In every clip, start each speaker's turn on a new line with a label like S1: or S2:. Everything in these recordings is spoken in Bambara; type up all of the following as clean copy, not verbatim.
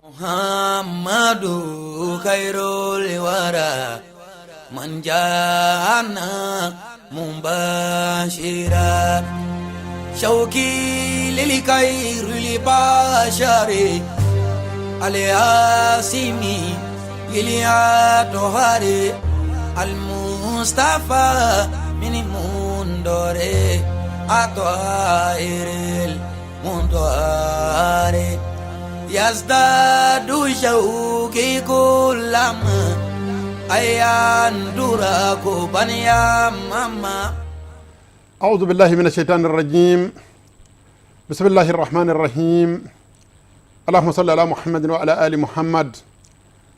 S1: Muhammadu khairul wara man jana mubashira shauki lil khairil bashari alyasimi lil atohari al mustafa min mundore atoiril mundoare yazdadu shauki kullama ayandura kubaniya mama.
S2: أعوذ بالله من الشيطان الرجيم. بسم الله الرحمن الرحيم. اللهم صل على محمد وعلى آل محمد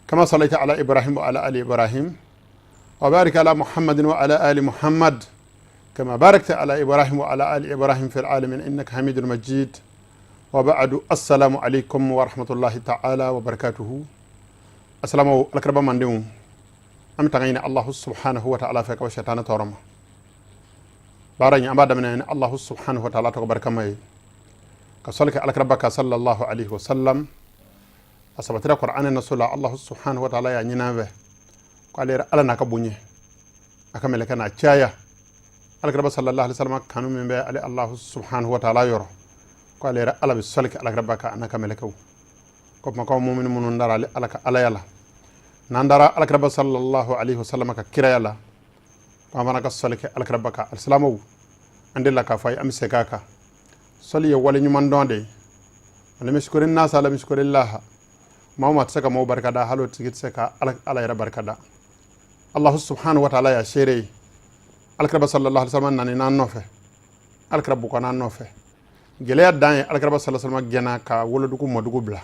S2: كما صليت على إبراهيم وعلى آل إبراهيم، وبارك على محمد وعلى آل محمد كما باركت على إبراهيم وعلى آل إبراهيم في العالمين إنك حميد مجيد. وبعد، السلام عليكم ورحمة الله تعالى وبركاته. السلام عليكم من an bɛ tanga ɲini Allahu subhanahu wa ta'ala fɛ ka bɔ shetana tɔɔrɔ ma. Baara in, an b'a daminɛ ni Allahu subhanahu wa ta'ala tɔgɔ barikama ye, ka sɔli kɛ alakiraba kan sallallahu alaihi wa sallam. A sabatira Qur'anɛ naso la, Allahu subhanahu wa ta'ala y'a ɲini an fɛ ko ale yɛrɛ Ala n'a ka bonya, a ka mɛlɛkɛ n'a caya, alakiraba sallallahu alaihi wa sallam kanu min bɛ ale Allahu subhanahu wa ta'ala yɔrɔ, ko ale yɛrɛ Ala bɛ sɔli kɛ alakiraba kan a n'a ka mɛlɛkɛw. Ko kumakaw mumini minnu dara ale Ala ka alaya la, n'an dara alakiraba sallallahu alaihi wasallam ka kiraya la, ko an fana ka sɔli kɛ alakiraba kan. Alisilamɛw, an delila k'a fɔ a ye, an bɛ segin a kan, sɔli ye wale ɲuman dɔn de ye. Lam yashkuri nasa lam yashkuri laha. Maa o maa tɛ se ka maaw barika da, hali o tigi tɛ se ka Ala yɛrɛ barika da. Allahu subhanahu wa ta'ala y'a seere ye, alakiraba sallallahu alaihi wasallam nani n'an nɔfɛ, alakira bukɔ n'an nɔfɛ. Gɛlɛya dan ye, alakiraba sallallahu alaihi wasallam gɛnna ka wolodugu mɔdugu bila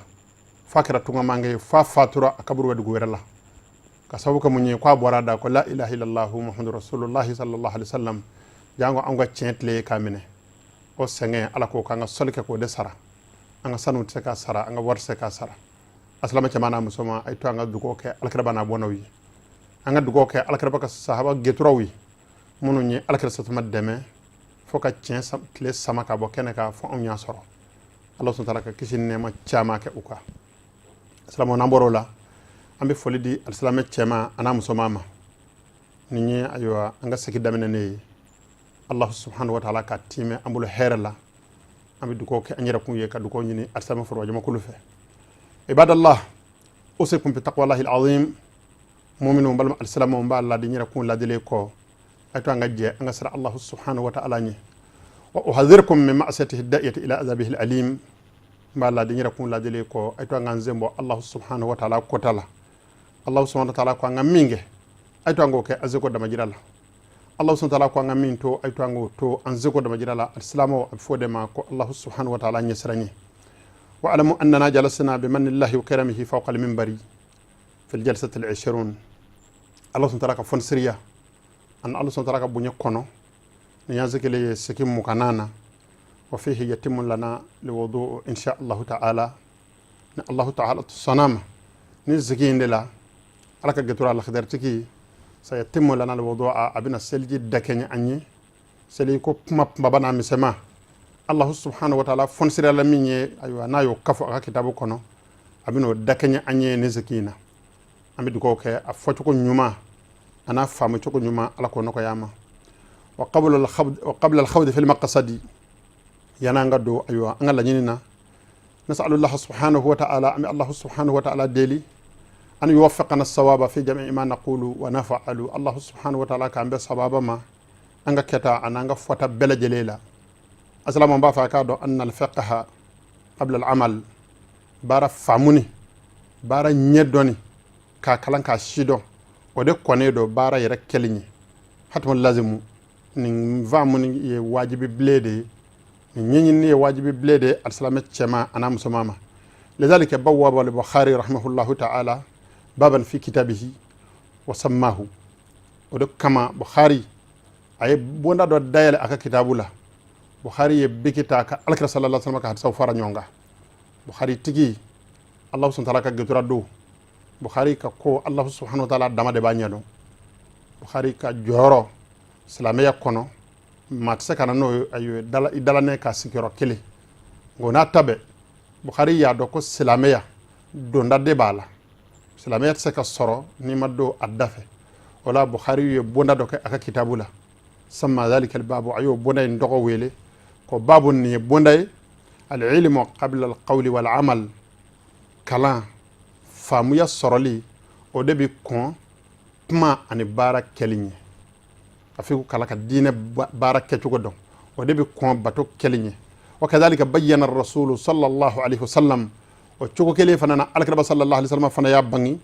S2: f'a kɛra tungamange ye, f'a fatura a kaburu bɛ dugu wɛrɛ la. Ka sababu kɛ mun ye? K'a bɔra da ko la ilaha illallah muhammadu rasulullahi sallallahu alaihi wasallam. Jango an ka tiɲɛ tile k'a minɛ o sɛgɛn, Ala ko k'an ka sɔli kɛ k'o de sara. An ka sanu tɛ se k'a sara, an ka wari tɛ se k'a sara. Asilama cɛman n'a musoman, a ye to an ka dugawu kɛ alakiraba n'a bɔnnaw ye, an ka dugawu kɛ alakiraba ka sahaba geturaw ye, minnu ye alakira satuma dɛmɛ fo ka tiɲɛ tile sama ka bɔ kɛnɛ kan fo anw y'a sɔrɔ. Ala subhanahu wa ta'ala ka kisi ni nɛɛma caman kɛ u kan. Silamɛw, n'an bɔr'o la, an bɛ foli di alisilamɛ cɛman a n'a musoman ma. Nin ye ayiwa an ka segi daminɛ ne ye. Allahu subhanahu wa ta'ala ka timɛ an bolo hɛrɛ la. An bɛ dugawu kɛ an yɛrɛ kun ye, ka dugawu ɲini alisilamɛ forobajamakulu fɛ. Ibadallah, usikum bi taqwallahi alazim. Mu'minu, balima alisilamɛw, n b'a ladi n yɛrɛ kun ladili kɔ, a to an ka jɛ an ka siran Allahu subhanahu wa ta'ala ɲɛ. Wa uhadhirukum min ma'siyatihi da'iyati ila azabihi alim. N b'a ladi n yɛrɛ kun ladili kɔ, a to an k'an sen bɔ Allahu subhanahu wa ta'ala kota la. Allahu subhanahu wa ta'ala ko an ka min kɛ, a to an k'o kɛ an seko damajira la. Allahu subhanahu wa ta'ala ko an ka min to, a to an k'o to an seko damajira la. Alisilamɛw, a bɛ fɔ o de ma ko Allahu subhanahu wa ta'ala ɲɛsiran ye. Wa alamu annana jalasna bimannillahi wa karamihi fawqa al-minbari fi al-jalsati al-20. Allah subhanahu wa ta'ala ka fɔnisiriya ani Allah subhanahu wa ta'ala ka bonya kɔnɔ, ni y'an sigilen ye segi 20nan na. Wa fihi yatimu lana liwudu insha Allahu ta'ala. Ni Allahu ta'ala sɔnna ma, ni sigi in de la, Ala ka getura alakidaritigi sayatimu lana liwudu, a bɛna seliji dakɛɲɛ an ye. Seli ko kuma kumaba n'a misɛnma, Allahu subhanahu wa ta'ala fɔnisiriya la min ye, ayiwa, n'a y'o kafo a ka kitabu kɔnɔ, a bɛna o dakɛɲɛ an ye nin sigi in na. An bɛ dugawu kɛ a fɔcogo ɲuman a n'a faamu cogo ɲuman, Ala k'o nɔgɔya an ma. Wa qabla al-khawdi fi al-maqsadi, yan'an ka don ayiwa an ka laɲini na, nasalullah subhanahu wa ta'ala, an bɛ Allahu subhanahu wa ta'ala deli, an yuwaffiqana sawaba fi jami'i ma naqulu wa naf'alu. Allahu subhanahu wa ta'ala k'an bɛ sababa ma an ka kɛta ani an ka fɔta bɛɛ lajɛlen la. Asalaamu, b'a fɛ a k'a dɔn anna al-fiqha qabla al-amal, baara faamuni, baara ɲɛdɔnni, k'a kalan k'a sidɔn, o de kɔnnen don baara yɛrɛ kɛli ɲɛ. Hatuma lazimu, nin faamuni ye wajibi bilen de ye, nin ɲɛɲinini ye wajibi bilen de ye alisilamɛ cɛman a n'a musoman ma. Lidhalika bawwaba al-Bukhari rahimahullahu ta'ala baban fi kitabihi wa sammahu. O de kama Bukhari a ye bonda dɔ dayɛlɛ a ka kitabu la. Bukhari ye biki ta ka alakira sallallahu alaihi wasallam ka hadisaw fara ɲɔgɔn kan. Bukhari tigi, Allahu subhanahu wa ta'ala ka getura don. Bukhari ka ko, Allahu subhanahu wa ta'ala dama de b'a ɲɛdɔn. Bukhari ka jɔyɔrɔ silamɛya kɔnɔ, maa tɛ se ka na n'o ye i dalanɛ ka sigiyɔrɔ kelen. Nka o n'a ta bɛɛ, Bukhari y'a dɔn ko silamɛya Donda de b'a la. Silamɛya tɛ se ka sɔrɔ n'i ma don a da fɛ. O la, Bukhari ye bonda dɔ kɛ a ka kitabu la, samma dhalika albabu, a y'o bonda in tɔgɔ wele ko babu nin ye bonda ye, al-ilmu qabla al-qawli wal amal, kalan faamuya sɔrɔli, o de bi kɔn kuma ani baara kɛli ɲɛ. Ka f'i ko kala ka diinɛ baara kɛcogo dɔn, o de bɛ kɔn bato kɛli ɲɛ. Wa kadhalika bayyana rasulu sallallahu alaihi wasallam, o cogo kelen fana na, alakiraba sallallahu alaihi wasallam fana y'a bangi,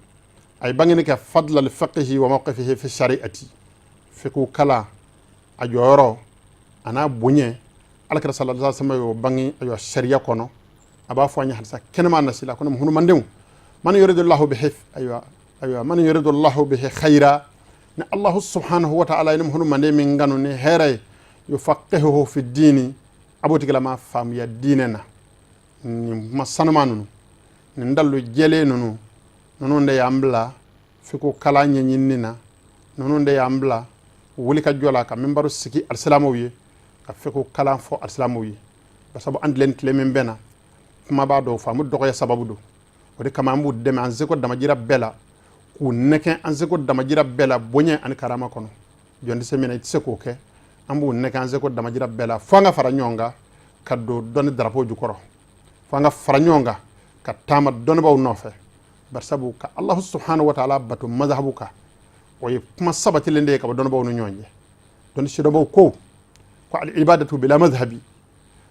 S2: a ye bangeni kɛ fadla al-fiqhi wa mawqifihi fi shari'ati, fiqhu kala a jɔyɔrɔ a n'a bonya, alakira sallallahu alaihi wasallam y'o bangi ayiwa sariya kɔnɔ. A b'a fɔ an ye hadisa kɛnɛma nasila kɔnɔ, muhunmandenw, man yuridullahu bihi, ayiwa, man yuridullahu bihi khaira, ni Allahu subhanahu wa ta'ala ni muhunmanden min kanu ni hɛrɛ ye, yufaqihuhu fi dini, a b'o tigilama faamuya diinɛ na. Nin kuma sanuma ninnu, nin dalu jɛlen ninnu de y'an bila fiko kalan ɲɛɲinini na, ninnu de y'an bila wuli ka jɔ la ka minbaru sigi alisilamɛw ye, ka fiko kalan fɔ alisilamɛw ye. Basabu an tilen tile min bɛɛ na, kuma b'a dɔw faamu dɔgɔya sababu don. O de kama an b'u dɛmɛ an seko damajira bɛɛ la, k'u nɛgɛn an seko damajira bɛɛ la, bonya ani karama kɔnɔ. Jɔn tɛ se min na, i tɛ se k'o kɛ. An b'u nɛgɛn an seko damajira bɛɛ la, fo an ka fara ɲɔgɔn kan ka don dɔnni darapo jukɔrɔ, fo an ka fara ɲɔgɔn kan ka taama dɔnnibaw nɔfɛ. Barisabu ka Alahu subhanahu wa taala bato mazhabu kan, o ye kuma sabatilen de ye ka bɔ dɔnnibaw ni ɲɔgɔn cɛ. Dɔnni sidɔnbaw ko al ibadatu bila mazhabi,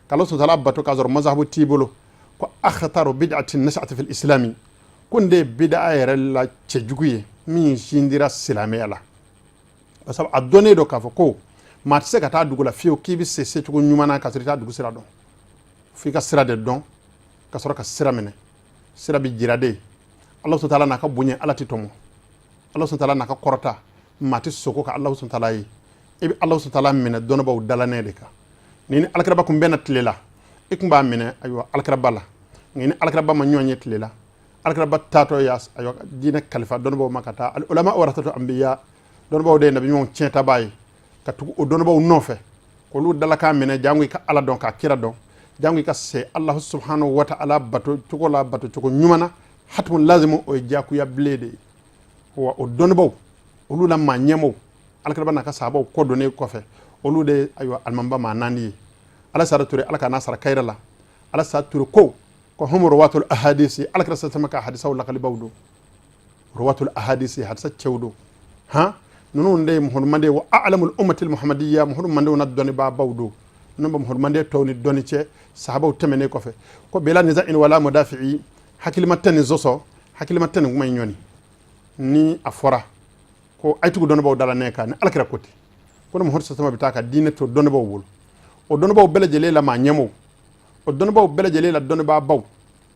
S2: k'Ala subhanahu wa taala bato k'a sɔrɔ mazhabu t'i bolo, ko akhtaru bid'atin nashat fil islami, ko nin de ye bid'a yɛrɛ la cɛjugu ye min sindira silamɛya la. Parce que a dɔnnen don k'a fɔ ko maa tɛ se ka taa dugu la fiyewu k'i bɛ se secogo ɲuman na k'a sɔrɔ i t'a dugu sira dɔn. F'i ka sira de dɔn ka sɔrɔ ka sira minɛ. Sira bɛ jira de. Ala subhanahu wa taala n'a ka bonya, Ala tɛ tɔmɔ. Ala subhanahu wa taala n'a ka kɔrɔta, maa tɛ sogo ka Ala subhanahu wa taala ye. I bɛ Ala subhanahu wa taala minɛ dɔnnibaw dalanɛ de kan. Ni alakiraba kun bɛnna tile la, i kun b'a minɛ ayiwa alakiraba la. Nka ni alakiraba ma ɲɔgɔn ye tile la, alakiraba taatɔ ya ayiwa diinɛ kalifa dɔnnibaw ma ka taa, al ulama warasatu anbiya, dɔnnibaw de ye nabi ɲumanw tiɲɛtabaa ye, ka tugu o dɔnnibaw nɔfɛ k'olu dalakan minɛ, jango i ka Ala dɔn, k'a kira dɔn, jango i ka se Alahu subhanahu wa ta'ala bato cogo la, bato cogo ɲuman na, hatimu lazimu, o ye diyagoya bilen de ye. Wa o dɔnnibaw, olu la maa ɲɛmɔgɔw, alakiraba n'a ka sahabaw kɔ donnen kɔfɛ, olu de ayiwa alimamiba maa naani ye. Ala sara ture, Ala ka n'a sara kayira la. Ala sa ture ko hum ruwatul ahadisi, alakira sasama ka hadisaw lakalibaw don, ruwatul ahadisi, hadisa cɛw don. Han, ninnu de ye muhamadu wa a'lamul ummatil muhammadiyya, muhamadu na dɔnnibaabaw don. Ninnu bɛ muhamadu tɔw ni dɔnni cɛ sahabaw tɛmɛnen kɔfɛ. Ko bela niza'in wala mudafi'i, hakilima tɛ nin sɔsɔ, hakilima tɛ nin kuma in ɲɔni. Ni a fɔra ko a ye tugu dɔnnibaw dala ne kan, ni alakira ko ten, ko ni muhamadu sasama bɛ taa ka diinɛ to dɔnnibaw bolo, o dɔnnibaw bɛɛ lajɛlen la maa ɲɛmɔgɔw, o dɔnnibaw bɛɛ lajɛlen la dɔnnibaabaw,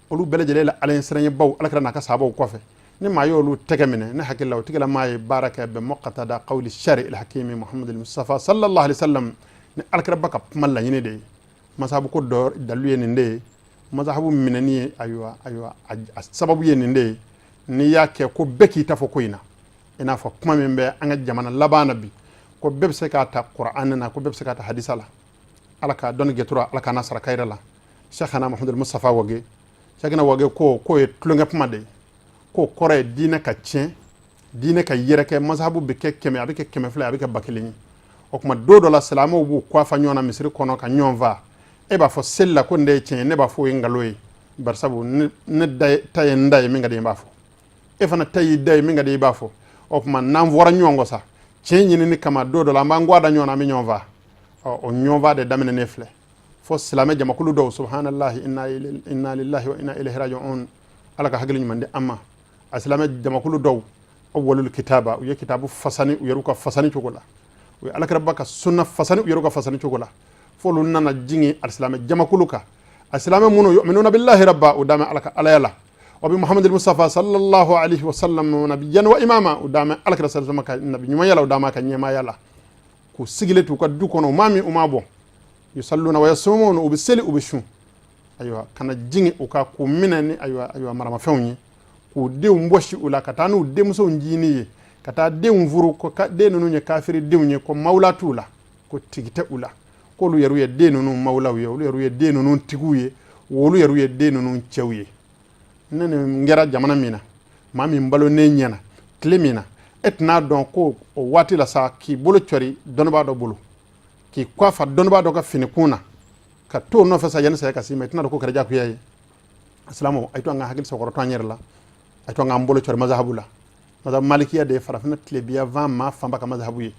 S2: olu bɛɛ lajɛlen la alaɲɛsiranɲɛbaw, alakira n'a ka sahabaw kɔfɛ, ni maa y'olu tɛgɛ minɛ, ne hakili la o tigila maa ye baara kɛ bɛn muqtada qawli shari al hakimi Muhammad al Mustafa sallallahu alaihi wasallam, ni alakiraba ka kuma laɲini de ye. Masahabu ko dɔ dalu ye nin de ye, masahabu minɛni ye ayiwa a sababu ye nin de ye. N'i y'a kɛ ko bɛɛ k'i ta fɔ ko in na, i n'a fɔ kuma min bɛ an ka jamana laban na bi, ko bɛɛ bɛ se k'a ta Qur'an na, ko bɛɛ bɛ se k'a ta hadisa la. Ala ka dɔnni gɛtura, Ala ka n'a sara kayira la. Sheikhana Muhammad Mustafa Wage, Sheikhana Wage ko k'o ye tulonkɛ kuma de ye, k'o kɔrɔ ye diinɛ ka tiɲɛ, diinɛ ka yɛrɛkɛ, masahabu bɛ kɛ 100, a bɛ kɛ 200, a bɛ kɛ 1000 ye. O tuma don dɔ la, silamɛw b'u kɔfa ɲɔgɔn na misiri kɔnɔ ka ɲɔgɔn fa. E b'a fɔ seli la ko nin de ye tiɲɛ ye, ne b'a fɔ o ye nkalon ye. Barisabu ne ta ye n da ye, min ka di n b'a fɔ. E fana ta y'i da ye, min ka di i b'a fɔ. O tuma n'an fɔra ɲɔgɔn kɔ sa tiɲɛ ɲinini kama, don dɔ la an b'an kɔ da ɲɔgɔn na, an bɛ ɲɔgɔn fa. Ɔ, o ɲɔgɔn fa de daminɛnen filɛ fo silamɛ jamakulu dɔw, subhanallahi, inna lillahi wa inna ilayhi raji'un. Ala ka hakili ɲuman di an ma. A silamɛ jamakulu dɔw awwalul kitaba, u ye kitabu fasani u yɛrɛ ka fasani cogo la, u ye alakiraba ka sunna fasani u yɛrɛ ka fasani cogo la, f'olu nana jigin alisilamɛ jamakulu kan, a silamɛ minnu yu'minuna billahi rabba, u damɛ Ala ka alaya la, wa bi Muhammadil Mustafa sallallahu alaihi wasallam nabiyyan wa imama, u damɛ alakira sallallahu alaihi wasallam ka nabi ɲumanya la, u damɛ ka ɲɛmaaya la, k'u sigilen t'u ka du kɔnɔ, u ma min, u ma bɔ, yusalluna wa yasumun, u bɛ seli, u bɛ sun. Ayiwa, kana jigin u ka k'u minɛ ni ayiwa maramafɛnw ye, k'u denw bɔsi u la, ka taa n'u denmusow ncinin ye, ka taa denw furu, ko den ninnu ye kafiri denw ye, ko mawula t'u la, ko tigi tɛ u la, k'olu yɛrɛ ye den ninnu mawulaw ye, olu yɛrɛ ye den ninnu tigiw ye, olu yɛrɛ ye den ninnu cɛw ye. Ne nin kɛra jamana min na, maa min balo ne ɲɛna tile min na, e tɛna dɔn ko o waati la sa k'i bolo cɔri dɔnnibaa dɔ bolo, k'i kɔ fa dɔnnibaa dɔ ka finikun na, ka to o nɔfɛ sa yanni saya ka s'i ma, i tɛna dɔn ko kɛra jagoya ye. Silamɛw, a ye to an ka hakili sɔgɔrɔ to an yɛrɛ la, a ye to an k'an bolo cɔri mazahabu la. Mazahabu malikiya de ye farafinna tilebiyanfan maa fanba ka mazahabu ye,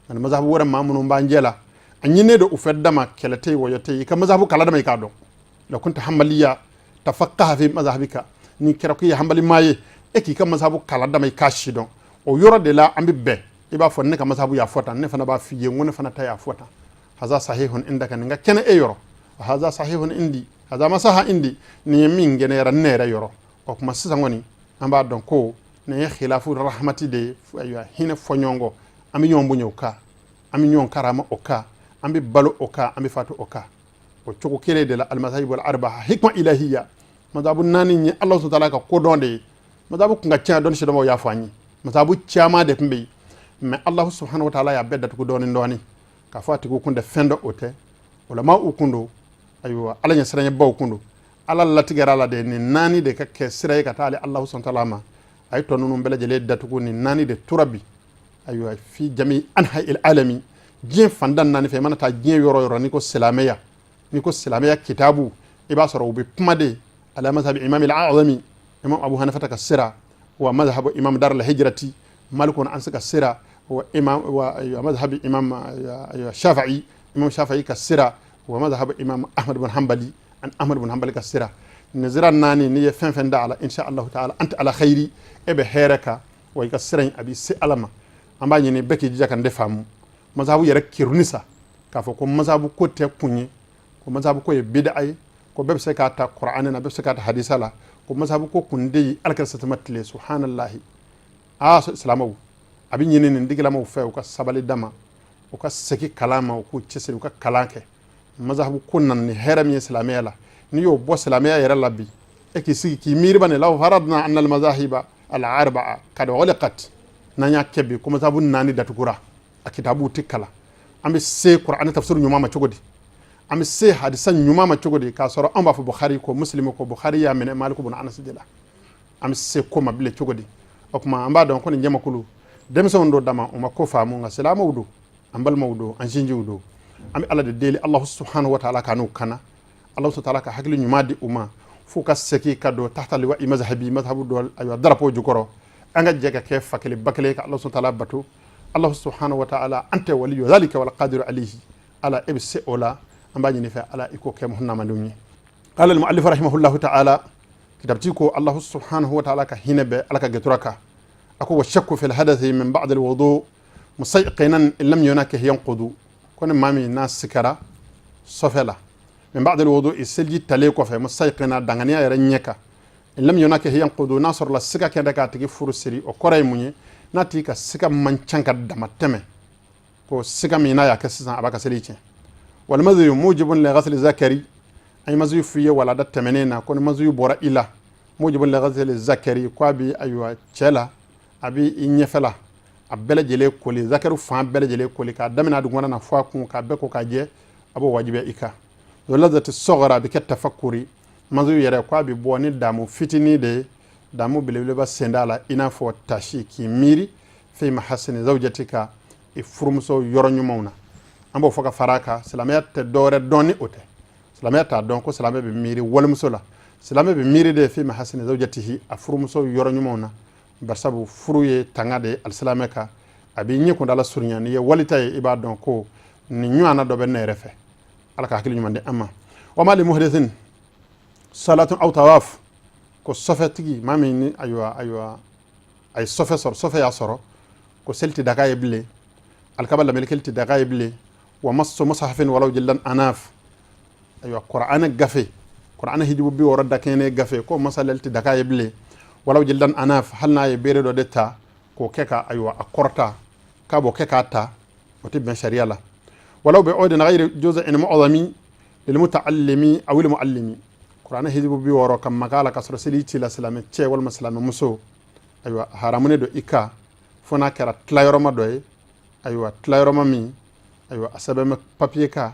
S2: ani mazahabu wɛrɛ maa minnu b'an jɛ la, a ɲininen don u fɛ dama, kɛlɛ tɛ yen, wɔyɔ tɛ yen. I ka mazahabu kala dama, i k'a dɔn. Law kunta hanbaliya tafaqaha fi mazhabika, n'i kɛra ko i ye hanbali maa ye, e k'i ka mazahabu kala dama, i k'a si dɔn. O yɔrɔ de la an bɛ bɛn. I b'a fɔ ne ka mazahabu y'a fɔ tan, ne fana b'a f'i ye n ko ne fana ta y'a fɔ tan. Haza sahihun indaka, nin ka kɛnɛ e yɔrɔ. Haza sahihun indi, haza ma saha indi, nin ye min kɛnɛyara ne yɛrɛ yɔrɔ. O tuma sisan kɔni an b'a dɔn ko nin ye khilafu rahmati de ye, ayiwa, hinɛ fɔɲɔgɔnkɔ. An bɛ ɲɔgɔn bonya o kan, an bɛ ɲɔgɔn karama o kan, an bɛ balo o kan, an bɛ fatu o kan. O cogo kelen de la, almazahibu al arba'a hikma ilahiya, mazahabu naani ye Ala subhanahu wa ta'ala ka kodɔn de ye. Mazahabu kun ka ca, dɔnni sidɔnbaw y'a fɔ an ye, mazahabu caman de tun bɛ yen, mais Ala subhanahu wa ta'ala y'a bɛɛ datugu dɔɔni dɔɔni k'a fɔ a tigiw kun tɛ fɛn dɔn, o tɛ ulama u kun don, ayiwa, Ala ɲɛsiranɲɛbaw kun don. Ala latigɛra la de nin naani de ka kɛ sira ye ka taa ale Ala subhanahu wa ta'ala ma. A ye tɔ ninnu bɛɛ lajɛlen datugu, nin naani de tora bi, ayiwa, fi jami anha il alami, diɲɛ fanda naani fɛ. I mana taa diɲɛ yɔrɔ yɔrɔ, n'i ko silamɛya, n'i ko silamɛya kitabu, i b'a sɔrɔ u bɛ kuma de ala mazhabi imam al-azami, imam Abu Hanifa ka sira, wa mazhabu imam dar al-hijrati, Malik an ka sira, wa imam wa mazhabi imam Shafi'i, imam Shafi'i ka sira, wa mazhabu imam Ahmad bin Hanbali, an Ahmad bin Hanbali ka sira. Nin sira naani, n'i ye fɛn fɛn da a la, insha Allah ta'ala anta ala khairi, e bɛ hɛrɛ kan, wa i ka sira in a b'i se Ala ma. An b'a ɲini bɛɛ k'i jija ka n de faamu. Mazhabu yɛrɛ keruni sa k'a fɔ ko mazhabu ko tɛ kun ye, ko mazhabu ko ye bid'a ye, ko bɛɛ bɛ se k'a ta Qur'an na, bɛɛ bɛ se k'a ta hadisa la, ko mazhabu ko kun de ye Alakira satama tile. Subhanallahi. Aa, silamɛw, a bɛ ɲini nin digilamaw fɛ, u ka sabali dama, u ka segin kalan ma, u k'u cɛsiri, u ka kalan kɛ. Mazhabu ko nana ni hɛrɛ min ye silamɛya la, n'i y'o bɔ silamɛya yɛrɛ la bi, e k'i sigi k'i miiri bani. Law faradna anna al-mazahiba al-arba'a kad ughliqat, n'an y'a kɛ bi ko mazhabu naani datugura, a kitabu tɛ kalan, an bɛ se Qur'an tafsir ɲuman ma cogo di? An bɛ se hadisa ɲuman ma cogo di, k'a sɔrɔ an b'a fɔ Bukhari ko Muslim ko Bukhari y'a minɛ Malik ibn Anas de la? An bɛ se ko ma bilen cogo di? O tuma an b'a dɔn ko nin jamakulu denmisɛnw don dama, u ma ko faamu, nka silamɛw don, an balimaw don, an sinjiw don. An bɛ Ala de deli, Allahu subhanahu wa ta'ala ka n'u kana, Allahu subhanahu wa ta'ala ka hakili ɲuman di u ma, f'u ka segin ka don tahta liwa'i mazhabi, mazhabu dɔ, ayiwa, drapeau jukɔrɔ, an ka jɛ ka kɛ fa kelen ba kelen ka Allahu subhanahu wa ta'ala bato. Allahu subhanahu wa ta'ala, anta waliyu dhalika wal qadiru alayhi, Ala e bɛ se o la. An b'a ɲini fɛ, Ala i k'o kɛ muhunamadenw ye. Qala al-mu'allif rahimahullahu ta'ala, kitabti ko Allahu subhanahu wa ta'ala ka hinɛ bɛ Ala ka gɛtura kan, a ko wa shakku fil hadathi min ba'd al-wudu musayqinan in lam yunakih yanqudu. Ko ni maa min n'a sikara sɔfɛ la, min ba'd al-wudu, seliji talen kɔfɛ, musayqina, danganiya yɛrɛ ɲɛ kan, in lam yunakih yanqudu, n'a sɔrɔla siga kɛnɛ k'a tigi furu siri. O kɔrɔ ye mun ye? N'a tigi ka siga man ca ka dama tɛmɛ, ko siga min n'a y'a kɛ sisan, a b'a ka seli tiɲɛ. Wal madhiyu mujibun li ghasli zakari, an ye maziyu f'i ye walada tɛmɛnen na, ko ni maziyu bɔra i la, mujibun li ghasli zakari, ko a bi, ayiwa, cɛ la, a bi i ɲɛfɛla a bɛɛ lajɛlen koli, zakaru fan bɛɛ lajɛlen koli, k'a daminɛ a dugumana na fo a kun, k'a bɛɛ ko k'a jɛ, a b'o wajibiya i kan. O lazati sɔgɔra, a bɛ kɛ tafakuri. Maziyu yɛrɛ ko a bɛ bɔ ni damu fitinin de ye, damu belebeleba sen t'a la, i n'a fɔ tasi, k'i miiri fi mahasini zawjatika, i furumuso yɔrɔ ɲumanw na. An b'o fɔ ka fara a kan, silamɛya tɛ dɔwɛrɛ dɔn ni o tɛ. Silamɛya t'a dɔn ko silamɛ bɛ miiri walimuso la. Silamɛ bɛ miiri de fi mahasini zawjatihi, a furumuso yɔrɔ ɲumanw na, barisabu furu ye tanga de ye alisilamɛ kan, a b'i ɲɛ kundala surunya. N'i ye walita ye, i b'a dɔn ko nin ɲɔgɔnna dɔ bɛ ne yɛrɛ fɛ. Ala ka hakili ɲuman di an ma. Wa ma li muhdithin salatun aw tawaf, ko sɔfɛtigi maa min ni, ayiwa, a ye sɔfɛ sɔrɔ, sɔfɛ y'a sɔrɔ, ko seli tɛ daga ye bilen, alikaba lamelikeli tɛ daga ye bilen. Wa masu musahafin walaw jildan anaf, ayiwa, Qur'an gafe, Qur'an hijibu 60 dakɛnɛ gafe, ko masalali tɛ daga ye bilen, walaw jildan anaf, hali n'a ye bere dɔ de ta k'o kɛ ka, ayiwa, a kɔrɔta k'a b'o kɛ k'a ta, o tɛ bɛn sariya la. Walaw bi udin ghayri juz'in mu'zami lil muta'allimi aw lil mu'allimi, Qur'an hijibu 60 ka maga la ka sɔrɔ seli ci la, silamɛ cɛ walima silamɛ muso, ayiwa, haramunen don i kan, fo n'a kɛra tilayɔrɔma dɔ ye, ayiwa, tilayɔrɔma min, ayiwa, a sɛbɛn bɛ papiye kan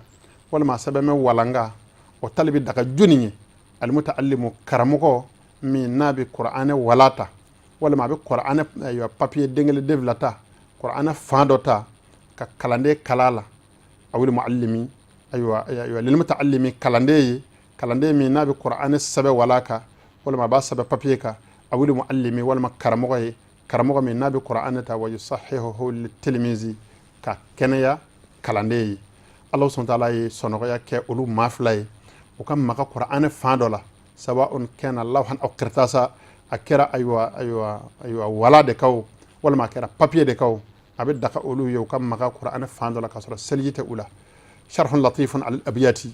S2: walima a sɛbɛn bɛ walanga. O tali bɛ daga jɔnni ye? Alimuta'allimu, karamɔgɔ. Min n'a bɛ kuranɛ wala ta, walima a bɛ kuranɛ, ayiwa, papiye den kelen, den fila ta, kuranɛ fan dɔ ta ka kalanden kala la, awil muallimi, ayiwa, lil mutaallimi, kalanden ye, kalanden min n'a bɛ kuranɛ sɛbɛn wala kan, walima a b'a sɛbɛn papiye kan, awil muallimi, walima karamɔgɔ ye, karamɔgɔ min n'a bɛ kuranɛ ta, wa yusahihuhu litilmizi, ka kɛnɛya kalanden ye. Ala subhanahu wa ta'ala ye sɔnɔgɔya kɛ olu maa fila ye, u ka maga kuranɛ fan dɔ la, sawa'un kana lawhan aw qirtasa, a kɛra, ayiwa, wala de kan, walima a kɛra papiye de kan, a bɛ daga olu ye u ka maga kuranɛ fan dɔ la k'a sɔrɔ seliji tɛ u la. Sharhun latifun al abiyati,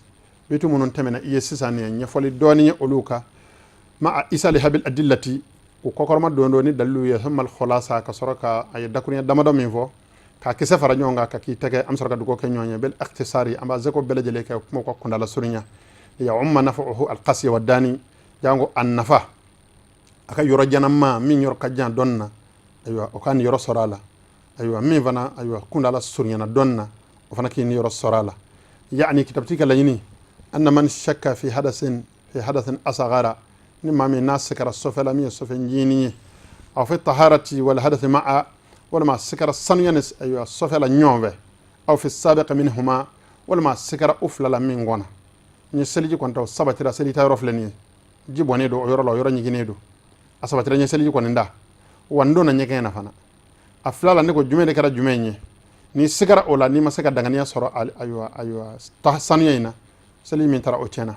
S2: bitu minnu tɛmɛna i ye sisan, nin ye ɲɛfɔli dɔɔni ye olu kan, ma isaliha bil adillati, u kɔkɔrɔma don don ni dalilu ye, thumma al khulasa, ka sɔrɔ ka a ye dakuruɲɛ damadɔ min fɔ k'a kisɛ fara ɲɔgɔn kan ka k'i tɛgɛ, an bɛ sɔrɔ ka dugawu kɛ ɲɔgɔn ye, bil ikhtisari, an b'a seko bɛɛ lajɛlen kɛ kuma ka kundala surunya, ya umma nafa'uhu al qasi wa dani, jango a nafa a ka yɔrɔ janama min yɔrɔ ka jan dɔn na, ayiwa, o ka nin yɔrɔ sɔrɔ a la, ayiwa, min fana, ayiwa, kundala surunyana dɔn na, o fana k'i ni yɔrɔ sɔrɔ a la. Yani kitabutigi ka laɲini, anna man shakka fi hadathin asghara, ni maa min n'a sikara sɔfɛ la min ye sɔfɛ ncinin ye, aw fi taharati wal hadathi ma'a, walima a sikara sanuya ni, ayiwa, sɔfɛ la ɲɔgɔn fɛ, aw fi sabiq minhuma, walima a sikara u fila la min kɔnɔ, ni seliji kɔni ta o sabatira, seli ta yɔrɔ filɛ nin ye, ji bɔnnen don o yɔrɔ la, o yɔrɔ ɲiginnen don, a sabatira, n ye seliji kɔni da wa, n donna ɲɛgɛn na fana, a fila la ne ko jumɛn de kɛra jumɛn ye? N'i sigara o la, n'i ma se ka danganiya sɔrɔ, ayiwa, sanuya in na, seli min taara o tiɲɛna.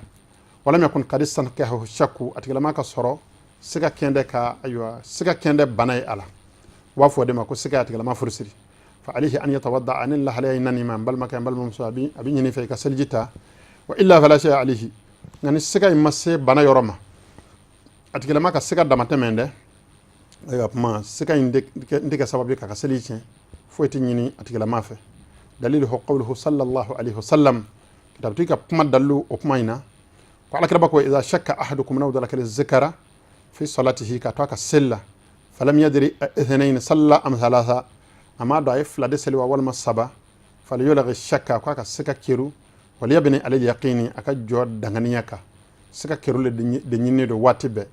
S2: Walam yakun qad istankahu shakku, a tigilama ka sɔrɔ siga kɛndɛ ka, ayiwa, siga kɛndɛ bana ye a la, u b'a fɔ o de ma ko siga a tigilama furusiri, fa alayhi an yatawadda. Ani lahalaya in nani ma, n balimakɛ, n balimamuso, a bɛ ɲini fɛ i ka seliji ta. Wa illa fala shay'a alayhi. Nka ni siga in ma se bana yɔrɔ ma, a tigilama ka siga damatɛmɛ dɛ, ayiwa, kuma siga in tɛ kɛ sababu ye k'a ka seli tiɲɛ, foyi tɛ ɲini a tigilama fɛ. Daliluhu qawluhu sallallahu alaihi wasallam, kitabutigi ka kuma dalilu o kuma in na, ko alakiraba ko idha shakka ahadukum, n'aw dala kelen zikara, fi salatihi, ka to a ka seli la, falam yadri ithnayn salla am thalatha, a m'a dɔn a ye fila de seli wa walima saba, falyulghi shakka, ko a ka siga keru, waliyabni ala yaqini, a ka jɔ danganiya kan. Siga keru le de ɲininen don waati bɛɛ,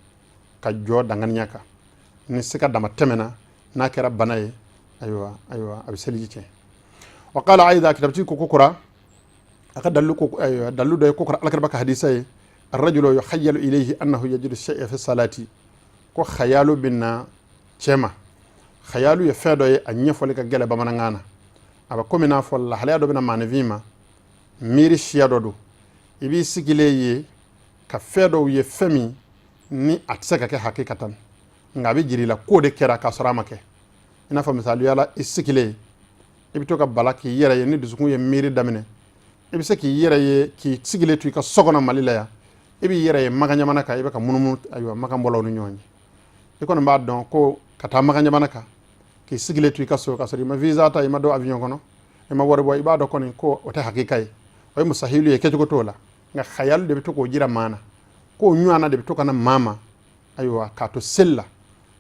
S2: ka jɔ danganiya kan. Ni siga dama tɛmɛna, n'a kɛra bana ye, ayiwa, a bɛ seliji tiɲɛ. Wa qala aida, kitabutigi ko kura a ka dalilu ko, ayiwa, dalilu dɔ ye ko kura, alakiraba ka hadisa ye, arrajulu yukhayyalu ilayhi annahu yajidu shay'a fi salati, ko khayalu bɛ na cɛ ma. Khayalu ye fɛn dɔ ye, a ɲɛfɔli ka gɛlɛ bamanankan na. A bɛ komi n'a fɔ lahalaya dɔ bɛ na maaninfin ma, miiri siya dɔ don, i b'i sigilen ye ka fɛn dɔw ye, fɛn min ni a tɛ se ka kɛ hakikatan, nka a bɛ jira i la k'o de kɛra k'a sɔrɔ a ma kɛ. I n'a fɔ misaliya la, i sigilen, i bɛ to ka bala k'i yɛrɛ ye, ni dusukun ye miiri daminɛ, i bɛ se k'i yɛrɛ ye k'i sigilen to i ka so kɔnɔ Mali la yan, i b'i yɛrɛ ye Makan jamana kan, i bɛ ka munumunu, ayiwa, Makan bɔlaw ni ɲɔgɔn cɛ. I kɔni b'a dɔn ko ka taa Makan jamana kan k'i sigilen to i ka so, k'a sɔrɔ i ma visa ta, i ma don avion kɔnɔ, i ma wari bɔ, i b'a dɔn kɔni ko o tɛ hakika ye, o ye musahilu ye, kɛcogo t'o la. Nka khayalu de bɛ to k'o jira maa na, k'o ɲɔgɔnna de bɛ to ka na maa ma, ayiwa, k'a to seli la,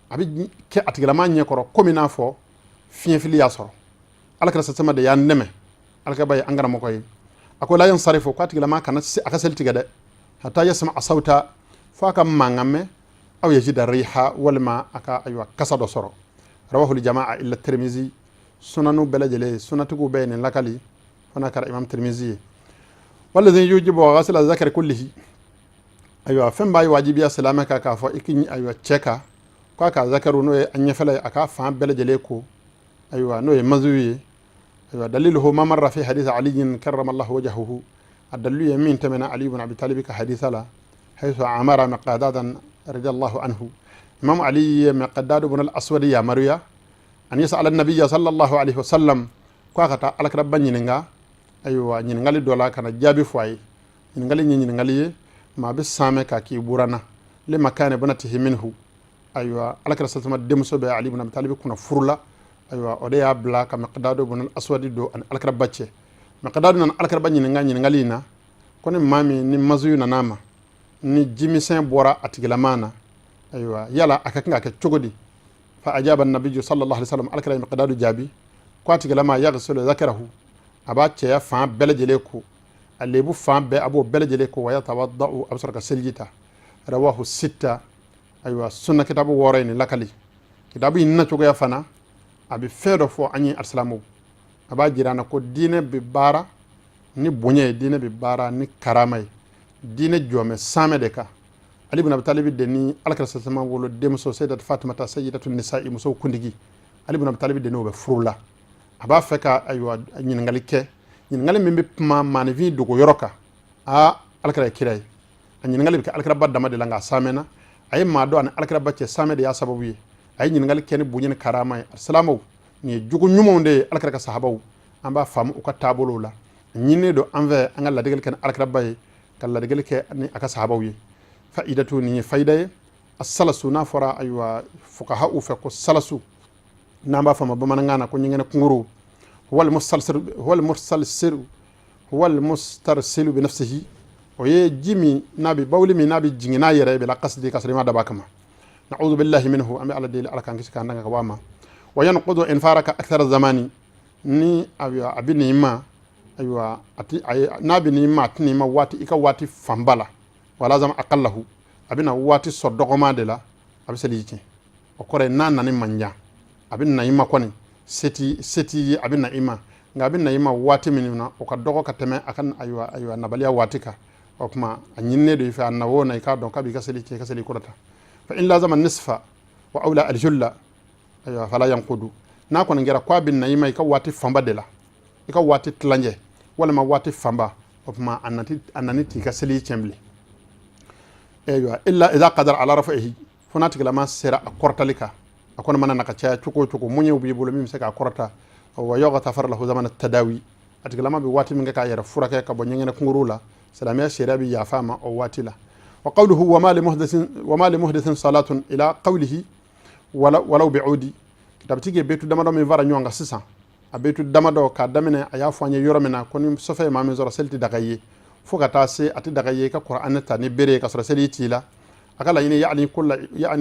S2: a bɛ kɛ a tigilama ɲɛkɔrɔ komi n'a fɔ fiɲɛfili y'a sɔrɔ. Alakira sasama de y'an dɛmɛ, alakaba ye an karamɔgɔ ye, a ko la yansarifu, k'a tigilama kana a ka seli tigɛ dɛ, hatta yasma sawta, fo a ka mankan mɛn, aw yajida riha, walima a ka, ayiwa, kasa dɔ sɔrɔ. Rawahul jamaa illa Tirmizi, sunanu bɛɛ lajɛlen, sunatigiw bɛɛ ye nin lakali, fana kɛra imam Tirmizi ye. Walladhi yujibu ghasla zakari kullihi, ayiwa, fɛn b'a ye wajibiya silamɛ kan k'a fɔ i k'i, ayiwa, cɛ kan k'a ka zakaru, n'o ye a ɲɛfɛla ye, a k'a fan bɛɛ lajɛlen ko, ayiwa, n'o ye maziyu ye. Ayiwa, daliluhu ma marra fi hadith Ali karramallahu wajhahu, a dalilu ye min tɛmɛna Ali ibn Abi Talib ka hadisa la, haythu amara Miqdadan radiyallahu anhu, imam Ali ye Miqdad ibn al-Aswad yamaruya, an yas'ala an-nabiyya sallallahu alaihi wasallam, ko a ka taa alakira ba ɲininka, ayiwa, ɲininkali dɔ la, ka na jaabi fɔ a ye. Ɲininkali ye ɲininkali ye maa bɛ saamɛ k'a k'i buranna lima kana ibnatihi minhu, ayiwa, alakira sasama denmuso bɛ Ali ibn Abi Talib kunna furu la. Ayiwa, o de y'a bila ka Miqdad ibn al-Aswad don ani alakira ba cɛ. Miqdad nana alakira ba ɲininka ɲininkali in na, ko ni maa min ni maziyu nana a ma, ni jimisɛn bɔra a tigilama na, ayiwa, yala a ka kan ka kɛ cogo di? Fa ajaba nabiyyu sallallahu alaihi wasallam, alakira ye Miqdad jaabi ko a tigilama yaghsilu zakarahu, a b'a cɛya fan bɛɛ lajɛlen ko, a lebu fan bɛɛ, a b'o bɛɛ lajɛlen ko, wa yatawadda'u, a bɛ sɔrɔ ka seliji ta. Rawahu sitta. Ayiwa, sunna kitabu 6 in lakali. Kitabu in na cogoya fana, a bɛ fɛn dɔ fɔ an ye, alisilamu. A b'a jira an na ko diinɛ bɛ baara ni bonya ye, diinɛ bɛ baara ni karama ye, diinɛ jɔmɛ saamɛ de kan. Ali ibn Abi Talib de ni Alakira sasama wolo denmuso Sayyidat Fatimata, sayyidatu nisa'i, musow kuntigi, Ali ibn Abi Talib de n'o bɛ furu la. A b'a fɛ ka, ayiwa, ɲininkali kɛ, ɲininkali min bɛ kuma maaninfin dogo yɔrɔ kan. Aa, Alakira ye kira ye, a ɲininkali bɛ kɛ Alakiraba dama de la, nka a saamɛna. A ye maa dɔn ani Alakiraba cɛ, saamɛ de y'a sababu ye. A ye ɲininkali kɛ ni bonya ni karama ye. Alisilamɛw, nin ye jogo ɲumanw de ye. Alakira ka sahabaw, an b'a faamu u ka taabolow la. Ɲininen don an fɛ an ka ladegeli kɛ ni Alakiraba ye, ka ladegeli kɛ ni a ka sahabaw ye. Fa'idatu, nin ye fayida ye. Asalasu, n'a fɔra, ayiwa, fukaha u fɛ ko salasu, n'an b'a fɔ a ma bamanankan na ko ɲɛgɛnɛ kunguru, huwal musalsilu, huwal mustarsilu bi nafsihi, o ye ji min n'a bɛ bawuli min n'a bɛ jigin n'a yɛrɛ ye, bila qasdi, ka sɔrɔ i ma dab'a kama. Na'udhu billahi minhu, an bɛ Ala deli, Ala k'an kisi k'an danga ka bɔ a ma. Wa yanqudu in faraka akthara zamani, ni ayiwa a bɛ nin ma, ayiwa, a ti n'a bɛ nin ma, a tɛ nin ma waati, i ka waati fanba la, wala zama aqallahu, a bɛna waati sɔrɔ dɔgɔma de la, a bɛ seli tiɲɛ. O kɔrɔ ye n'a nani man jan, a bɛ na i ma kɔni, seti ye, a bɛ na i ma, nka a bɛ na i ma waati min na, o ka dɔgɔ ka tɛmɛ a ka, ayiwa, nabaliya waati kan. O tuma a ɲininen don i fɛ, a na o na, i k'a dɔn k'a b'i ka seli tiɲɛ, i ka seli kɔrɔta. Fa in lazama nisfa wa awla aljulla, ayiwa, fala yanqudu. N'a kɔni kɛra k'a bɛ na i ma i ka waati fanba de la, i ka waati tilancɛ walima waati fanba, o tuma a nani t'i ka seli tiɲɛ bilen. Ayiwa, illa idha qadara ala rafa'ihi, fo n'a tigilama sera a kɔrɔtali kan. A kɔni mana na ka caya cogo o cogo, mun ye b'i bolo min bɛ se k'a kɔrɔta. Wa yughfar lahu zaman tadawi, a tigilama bɛ waati min kɛ k'a yɛrɛ furakɛ ka bɔ ɲɛgɛnɛ kunguru la, silamɛya sariya bɛ yafa a ma o waati la. Wa qawluhu wa ma li muhdithin salatun ila qawlihi walaw bi'udi. Kitabutigi ye betu damadɔ min fara ɲɔgɔn kan sisan, a betu damadɔ k'a daminɛ, a y'a fɔ an ye yɔrɔ min na ko ni sɔfɛ ye maa min sɔrɔ, seli tɛ daga i ye, fo ka taa se a tɛ daga i ye i ka Kuranɛ ta ni bere ye ka sɔrɔ seli t'i la. A ka laɲini, ya'ni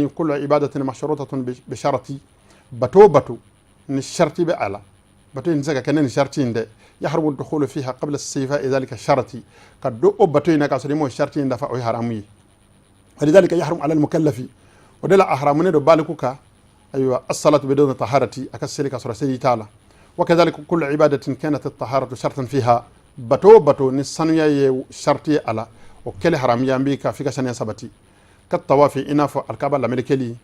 S2: kulla ibadatin mashrutatun bi sharati, bato o bato ni sharti bɛ a la, bato in tɛ se ka kɛ ne ni sharti in dɛ. Yahrumu dukhulu fiha qabla istifa'i dhalika sharati, ka don o bato in na k'a sɔrɔ i m'o sharti in dafa, o ye haramu ye. Walidhalika yahrum ala al-mukallafi, o de la a haramunen don baliku kan, ayiwa, as-salatu biduni taharati, a ka seli ka sɔrɔ seli t'a la. Wa kadhalika kullu ibadatin kanat at-taharatu shartan fiha, bato o bato ni sanuya ye sharti ye a la, o kɛli haramuya b'i kan f'i ka saniya sabati. Ka tawafi, i n'a fɔ alikaba lamelekeli,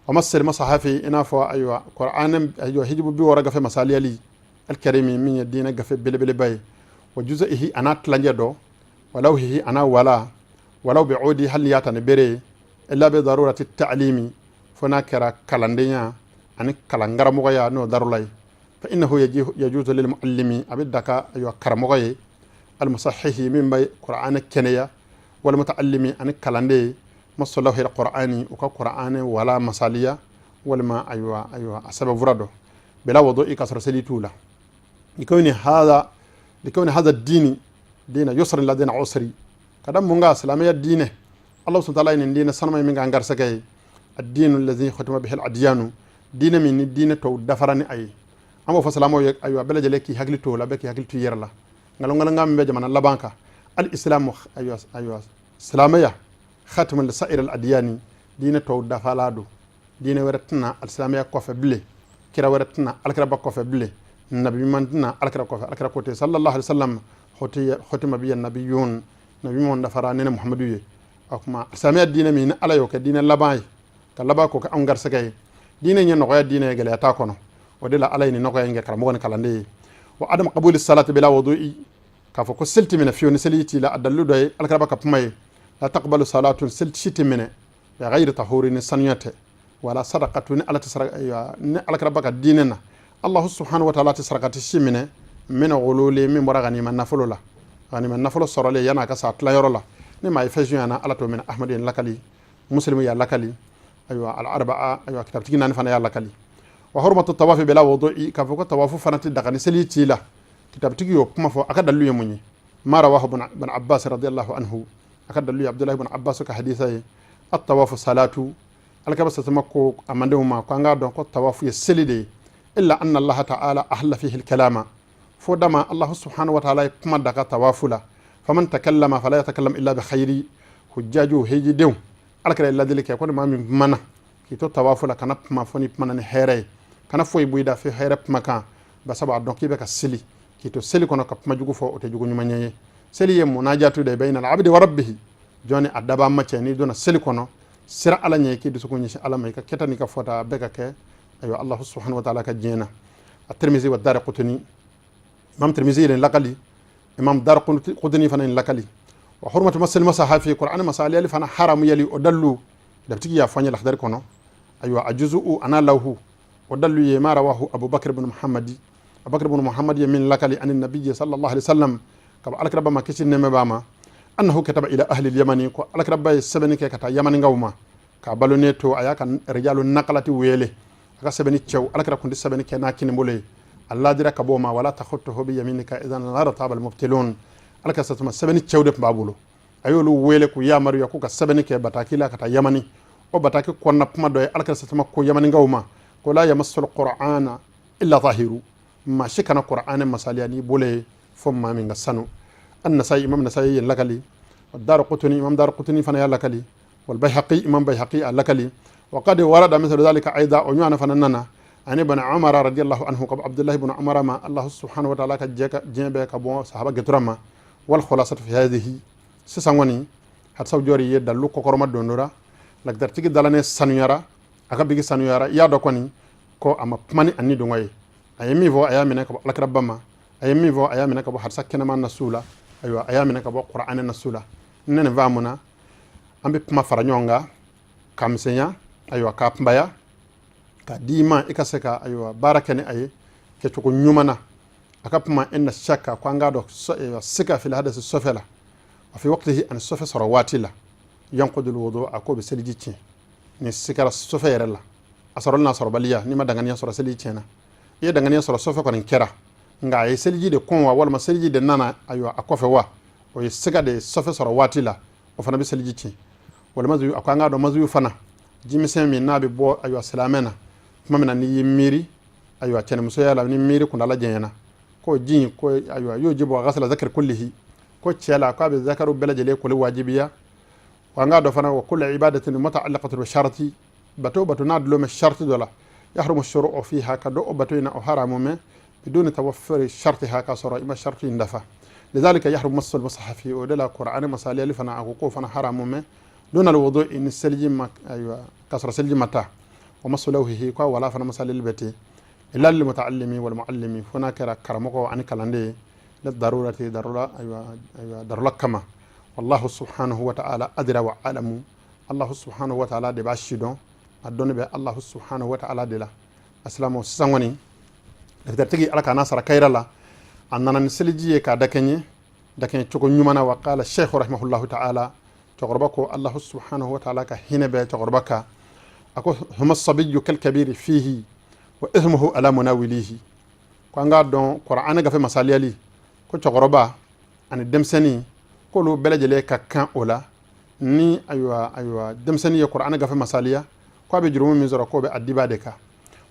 S2: wa masal masahafi, i n'a fɔ, ayiwa, Qur'an, ayiwa, hijibu 60 gafe masaliyali, alkarimi, min ye diinɛ gafe belebeleba ye, wa juz'ihi, a n'a tilancɛ dɔ, wa lawhihi, a n'a wala, walaw bi'udi, hali n'i y'a ta ni bere ye, illa bi darurati ta'limi, fo n'a kɛra kalandenya ani kalankaramɔgɔya n'o darula ye. Fa innahu yajuzu lil muallimi, a bɛ daka, ayiwa, karamɔgɔ ye, almusahihi, min bɛ Qur'an kɛnɛya, wal mutaallimi, ani kalanden, masu lawhi alqur'ani, u ka Qur'an wala masaliya walima, ayiwa, a sɛbɛnfura dɔ, bila wudu'i, ka sɔrɔ seli t'u la. Likawni hadha dini dina yusrin la dina usri, ka da mun kan? Silamɛya diinɛ, Allah subhanahu wa ta'ala ye nin diinɛ sanuma min k'an garisɛgɛ ye, ad-dinu alladhi khutima bihi al-adyanu, diinɛ min ni diinɛ tɔw dafara ni a ye. An b'o fɔ silamɛw ye, ayiwa, bɛɛ lajɛlen k'i hakili to o la, bɛɛ k'i hakili to i yɛrɛ la. Nkalon min bɛ jamana laban kan, al-islamu, ayiwa, silamɛya khatimun li sa'ir al-adyani, diinɛ tɔw dafala don. Diinɛ wɛrɛ tɛna alisilamɛya kɔfɛ bilen, kira wɛrɛ tɛna alakiraba kɔfɛ bilen, nabi ɲuman tɛna alakira kɔfɛ. Alakira ko ten, sallallahu alaihi wasallam, khutima biya nabiyun, nabi ɲuman dafara ne ni Muhamadu ye. O tuma silamɛya diinɛ min ni Ala y'o kɛ diinɛ laban ye, ka laban k'o kɛ anw garisɛgɛ ye, diinɛ ye nɔgɔya diinɛ ye, gɛlɛya t'a kɔnɔ. O de la Ala ye nin nɔgɔya in kɛ karamɔgɔ ni kalanden ye. Wa adam qabuli salati bila wudu'i, k'a fɔ ko seli tɛ minɛ fiyewu ni seli t'i la, a dalilu dɔ ye alakiraba ka kuma ye: la taqbalu salatun, seli si tɛ minɛ, bi ghayri tahuri, ni sanuya tɛ, wala sadaqatu, ni Ala tɛ saraka, ni alakiraba ka diinɛ na, Allah subhanahu wa ta'ala tɛ sarakati si minɛ min ghululi, min bɔra ganima nafolo la, ganima nafolo sɔrɔlen yan'a ka sa tilayɔrɔ la, ni maa ye fɛn suɲana, Ala t'o minɛ. Ahmadu ye lakali, Muslimu y'a lakali, ayiwa, al arba'a, ayiwa, kitabutigi naani fana y'a lakali. Wa hurmatu tawafi bila wudu'i, k'a fɔ ko tawafu fana tɛ daga ni seli t'i la, kitabutigi y'o kuma fɔ. A ka dalilu ye mun ye? Ma rawahu ibn Abbas radiyallahu anhu, a ka dalilu ye Abdullahi ibn Abbas ka hadisa ye: at-tawafu salatu. Alakaba sasama ko a mandenw ma ko an k'a dɔn ko tawafu ye seli de ye, illa anna Allah ta'ala ahalla fihi al-kalama, fo dama Allah subhanahu wa ta'ala ye kuma daga tawafu la. Faman takallama fala yatakallam illa bi khairi. Hujjaju, hejidenw, Alakira ye ladili kɛ ko ni maa min kumana k'i to tawafu la, kana kuma fo n'i kumana ni hɛrɛ ye, kana foyi bɔ i da fo hɛrɛ kumakan. Basabu a dɔn k'i bɛ ka seli, k'i to seli kɔnɔ ka kuma jugu fɔ, o tɛ jugu ɲuman ye. Seli ye munajatu de bayna al-abdi wa rabbihi, jɔn ni a dabaa ma cɛ. N'i donna seli kɔnɔ, siran Ala ɲɛ, k'i dusukun ɲɛsin Ala ma, i ka kɛta n'i ka fɔta bɛɛ ka kɛ ayiwa Allah subhanahu wa ta'ala ka diɲɛ na. At-Tirmizi wa Daraqutni, Imam Tirmizi ye lakali, Imam Daraqutni fana ye lakali. Wa hurmatu masil masahafi, Qur'an masaliyali fana haramu yali, o dallu dabtigi ya fanya lahdar kɔnɔ. Ayiwa, a juzu'u ana lawhu, o dallu ye ma rawahu Abu Bakr ibn Muhammadi, Abubakar ibn Muhammad ye min lakali, ani nabiyyi sallallahu alaihi wasallam, ka bɔ alakira ba ma, kisi nɛɛmɛ b'a ma, annahu kataba ila ahli yamani, ko alakira ba ye sɛbɛnni kɛ ka taa yamaninkaw ma k'a balonen to. A y'a ka rijalu nakalati wele, a ka sɛbɛnni cɛw. Alakira kun tɛ sɛbɛnni kɛ n'a kinibolo ye, a ladira ka bɔ o ma: wala takhutuhu bi yaminika idan lartaba almubtilun. Alakira satuma sɛbɛnni cɛw de tun b'a bolo, a y'olu wele k'u yamaruya k'u ka sɛbɛnni kɛ bataki la ka taa Yamani. O bataki kɔnɔna kuma dɔ ye, alakira satuma ko yamaninkaw ma ko la yamassul qur'ana illa tahiru, maa si kana qur'anɛ masaliya n'i bolo ye fo maa min ka sanu. An-Nasai, Imam Nasai ye lakali, Daraqutni, Imam Daraqutni fana y'a lakali, wal Bayhaqi, Imam Bayhaqi a lakali. Wa qad warada mithlu dhalika aida, o ɲɔgɔnna fana nana ani bana Umar radiyallahu anhu, ka Abdullah ibn Umar ma, Allah subhanahu wa ta'ala ka jɛ diɲɛ bɛɛ ka bɔ sahaba getura ma. Wal khulasatu fi hadhihi, sisan kɔni hadisaw jɔri ye dalu kɔkɔrɔma dondora. Lagdartigi dalane sanuyara, a ka bigi sanuyara. I y'a dɔn kɔni ko a ma kuma ni a ni dɔngɔ ye. A ye min fɔ, a y'a minɛ ka bɔ alakira ba ma. A ye min fɔ, a y'a minɛ ka bɔ hadisa kɛnɛma nasu la. Ayiwa, a y'a minɛ ka bɔ Kuranɛ nasu la. Ne nin faamu na, an bɛ kuma fara ɲɔgɔn kan ka misɛnya, ayiwa, k'a kunbaya k'a di i ma, i ka se ka ayiwa baara kɛ ni a ye kɛcogo ɲuman na. A ka kuma inna shakka, ko an k'a dɔn sika fil hadasi, sɔfɛ la, a fi waqtihi, ani sɔfɛ sɔrɔ waati la, yanqudul wudu, a k'o bɛ seliji tiɲɛ. Ni sikara sɔfɛ yɛrɛ la, a sɔrɔli n'a sɔrɔbaliya, n'i ma danganiya sɔrɔ, seliji tiɲɛna. I ye danganiya sɔrɔ, sɔfɛ kɔni kɛra, nka a ye seliji de kɔn wa, walima seliji de nana ayiwa a kɔfɛ wa, o ye siga de sɔfɛ sɔrɔ waati la, o fana bɛ seliji tiɲɛ. Walima a ko an k'a dɔn mazuyu fana, jimisɛn min n'a bɛ bɔ ayiwa silamɛ na tuma min na n'i y'i miiri ayiwa cɛnimusoya la, ni miiri kuntala janyana, ko ji in ko ayiwa y'o ji bɔ a ghasla zakari kullihi, ko cɛ la k'a bɛ zakaru bɛɛ lajɛlen koli wajibiya. Wa an k'a dɔn fana, wa kullu ibadatin muta'allaqatun bi sharti, bato bato n'a dulon bɛ sharti dɔ la, yahrumu shuru'u fiha, ka don o bato in na o haramu mɛ, biduni tawaffuri shartiha, ka sɔrɔ i ma sharti in dafa. Lidhalika yahrumu massul mushafi, o de la Qur'an masaliyali fana, a ko k'o fana haramu mɛ, duna alwudu'i, ni seliji ma ayiwa ka sɔrɔ seliji ma taa, wa massu lawhihi, ko wala fana masaliyali bɛ ten, illa lil mutaallimi wal muallimi, fo n'a kɛra karamɔgɔ ani kalanden ye, darurati, darura ayiwa, ayiwa darura kama. Wallahu subhanahu wa ta'ala adra wa alamu, Allah subhanahu wa ta'ala de b'a si dɔn, a dɔnni bɛ Allah subhanahu wa ta'ala de la. Asilamu, sisan kɔni lafitatigi, Ala k'a n'a sara kayira la, a nana ni seliji ye k'a dakɛɲɛ dakɛɲɛ cogo ɲuman na. Wa qala sheikh rahimahullahu ta'ala, cɛkɔrɔba ko, Allah subhanahu wa ta'ala ka hinɛ bɛ cɛkɔrɔba kan, a ko huma sabiyyu kal kabiri fihi wa ithmuhu ala munawilihi, ko an k'a dɔn Qur'an gafe masaliyali, ko cɛkɔrɔba ani denmisɛnnin, k'olu bɛɛ lajɛlen ka kan o la. Ni ayiwa denmisɛnnin ye Qur'an gafe masaliya, ko a bɛ jurumu min sɔrɔ, k'o bɛ a diba de kan.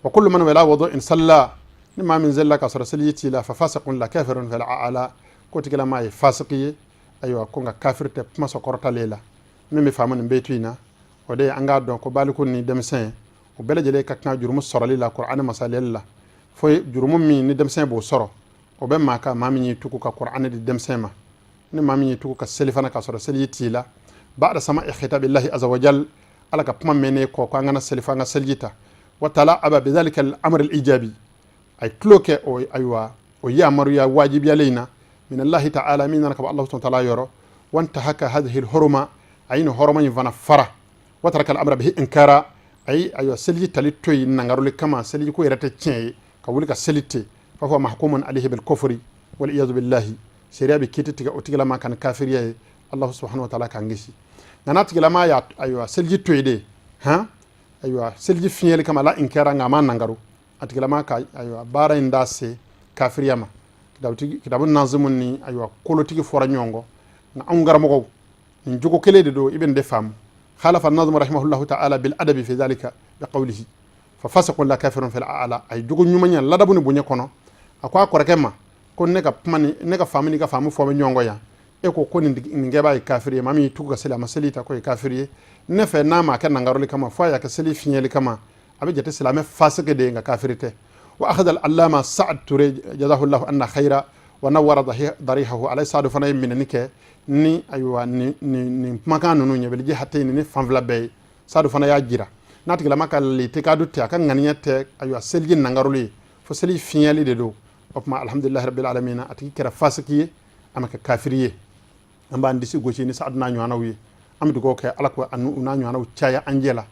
S2: Wa kullu man wala wudu'in salla, ni maa min selila ka sɔrɔ seliji t'i la, fa fasiqun la kafirun fil a'la, k'o tigilama ye fasiki ye, ayiwa, ko nka kafiri tɛ kuma sɔkɔrɔtalen la. Min bɛ faamu nin bɛɛ in na, o de ye an k'a dɔn ko baliku ni denmisɛn, o bɛɛ lajɛlen ka kan jurumu sɔrɔli la Qur'an masaliyali la. Fo jurumu min ni denmisɛn b'o sɔrɔ, o bɛ maa kan, maa min y'i tugu ka Qur'an di denmisɛn ma, ni maa min y'i tugu ka seli fana ka sɔrɔ seliji t'i la, ba'da sama'i khitabillahi azza wa jal, Ala ka kuma mɛnnen kɔ ko an kana seli fo an ka seliji ta, wa tala'aba bidhalika al-amr al-ijabi, ay tulo kɛ o ayiwa o yamaruya wajibiyalen in na, min Allahi ta'ala, min nana ka bɔ Allah subhanahu wa ta'ala yɔrɔ, wantahaka hadhihi al-hurma, a ye nin hɔrɔma in fana fara, wa taraka al-amra bihi inkara, ayi ayiwa seliji tali to yen nangaroli kama, seliji ko yɛrɛ tɛ tiɲɛ ye, ka wuli ka seli ten, fa huwa mahkumun alayhi bil kufri wal iyadu billahi, sariya bɛ kiti tigɛ o tigilama kan ni kafiriya ye, Allah subhanahu wa ta'ala k'an kisi. Nka n'a tigilama y'a ayiwa seliji to yen de han, ayiwa seliji fiɲɛli kama la inkara, nka a ma nangaru, a tigilama ka ayiwa baara in da se kafiriya ma. Kitabu nazimu ni ayiwa kolotigi fɔra ɲɔgɔn kɔ, nka anw karamɔgɔw nin jogo kelen de don, i bɛ nin de faamu. Khalafa nazmu rahimahullahu ta'ala bil adabi fi dhalika bi qawlihi fa fasiqun la kafirun fil a'la, ay jogo ɲumanya ladabu ni bonya kɔnɔ, a ko a kɔrɔkɛ ma ko ne ka kuma ni ne ka faamu ni ka faamu fɔ bɛ ɲɔgɔn kɔ yan. E ko ko nin kɛbaa ye kafiri ye, maa min y'i tugu ka seli, a ma seli ta, k'o ye kafiri ye. Ne fɛ, n'a ma kɛ nangaroli kama, fo a y'a kɛ seli fiɲɛli kama, a bɛ jate silamɛ fasike de ye, nka kafiri tɛ. Wa akhadha al-allama Sa'ad Ture jazahu Allahu anna khaira wa nawwara darihahu. Alay Saadu fana ye minɛni kɛ ni ayiwa nin kumakan ninnu ɲɛ bɛ jihatayn, ni fan fila bɛɛ ye. Saadu fana y'a jira n'a tigilama ka litikadu tɛ, a ka ŋaniya tɛ ayiwa seliji nangaroli ye, fo seli fiɲɛli de don. O tuma, alhamdulilahi rabbil alamin, a tigi kɛra fasiki ye, a ma kɛ kafiri ye. An b'an disi gosi ni Saadu n'a ɲɔgɔnnaw ye. An bɛ dugawu kɛ Ala ko u n'a ɲɔgɔnnaw caya an jɛ la.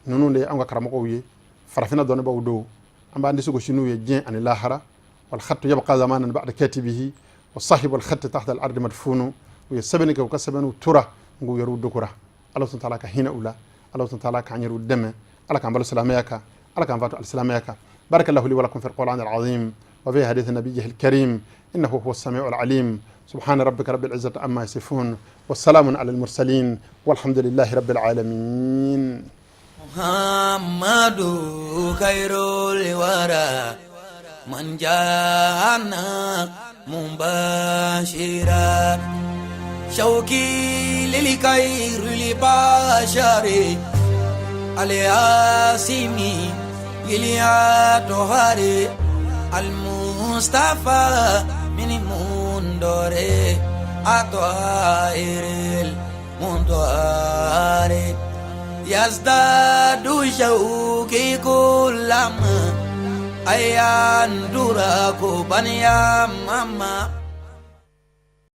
S2: Ninnu de ye an ka karamɔgɔw ye, farafinna dɔnnibaw don. An b'an disi gosi n'u ye diɲɛ ani lahara. Wal khattu yabqa zamanan ba'da katibihi wa sahibu al khatti tahta al ardi madfunu. U ye sɛbɛnni kɛ, u ka sɛbɛnniw tora, nk'u yɛrɛw dogora. Ala subhanahu wa ta'ala ka hinɛ u la. Ala subhanahu wa ta'ala k'an yɛrɛw dɛmɛ. Ala k'an balo silamɛya kan, Ala k'an fatu alisilamɛya kan. Barakallahu li wa lakum fi alquran alazim wa fi hadith nabiyyihi alkarim innahu huwa as-sami'u alalim. Subhana rabbika rabbil izzati amma yasifun wa salamun ala al-mursalin walhamdulillahi rabbil alamin.
S1: Muhammadu khairul wara man jana mubashira shauki lil khairil bashari alyasimi iliatohari almustafa min mundore atoairil mundoare yazdadu shauki kulama ayandura kubaniya mama.